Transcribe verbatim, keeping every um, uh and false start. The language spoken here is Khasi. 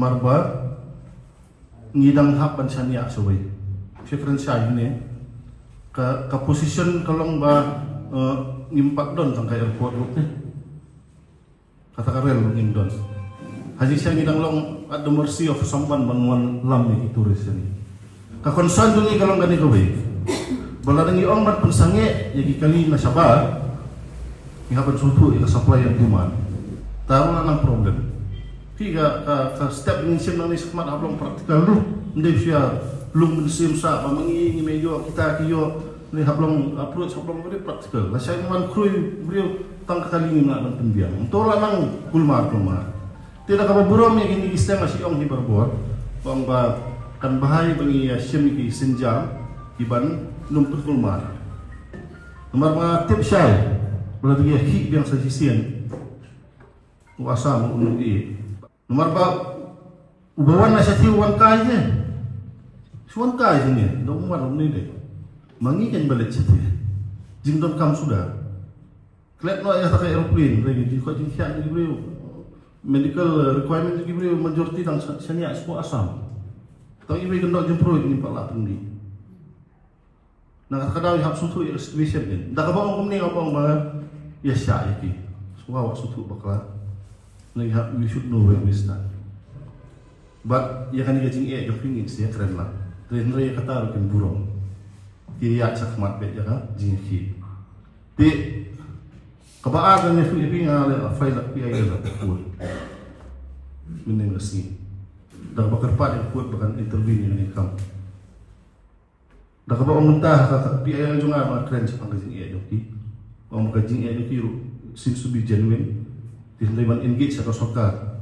Namar ba ngi dang hap ban shaniah shawei. Sha kren shai ne, ka, ka position ka long ba, eh, ngim pat don tang ka airport ruh ne. Kata ka rel ruh ngim don. Ha jingshisha ngi dang long at the mercy of someone ban wan lam ïa ki tourist ne. Ka concern jong ngi ka long kane kawei. Ba lada ngi ong ban pynsangeh ïa ki kali na shabar, ngi hap ban sngewthuh ïa ka supply and demand. Te ruh la nang problem. Phi ka, ka, ka step ngin shim nangne shakhmat hap long practical ruh. Ym dei shu ïa lum mynsiem sah ba ma ngi ngim ïoh, kita ki ïoh. Ngi hap long approach, hap long very practical. Lashai ngi wan khrui briew tang ka kali ngim lah ban pynbiang. Te la nang kulmar kulmar. Te da kaba burom ïa kine ki seng, nga shu ong hi barabor, ba ong ba kan bha ba ngi ïa shim ïa ki sienjam kiban ym pynkulmar. Namar ba nga tip shai ba lada ngi ïa khih biang sa shisien, u Assam un ïeh. Namar ba uba wan na shathie u wan kai je. Shu wan kai je ne, da u wan u ne de. Ma ngi kan ba leit shathie. Jingdonkam suda. Klet noh ïa kata ka aeroplane, re, jingkhot jingkhiah jong ki briew. Medical, eh, requirement jong ki briew, majority dang sha-, shaniah sha Assam. Tang iwei kyndoh jingpyrshah ngim pat lah pynmih. Na kata ka daw ngi hap sngewthuh ïa ka situation kan. Da kaba ong kumne, kaba ong ba ïa shah ïa ki. Sngewbha wat sngewthuh bakla. Ngi hap, we should know where we stand. But ïa kane ka jingeh jong phi ngin sa ïakren lang. Hynrei ïa kata ruh kin burom. Ki ïaid shakhmat beit ïa ka jingïakhih. Te kaba ar, nga ïathuh ïa phi, nga la file ïa ka P I L ïa ka court mynhynnin ka sngi. Da kaba kyrpad ïa ka court ba kan intervene ïa kane ka kam. Da kaba ong mynta ha ka P I L jong nga, ba nga kren shaphang ka jingeh jong ki. Ong ba ka jingeh jong ki ruh seems to be genuine. Te hynrei ban engage ïa ka sorkar.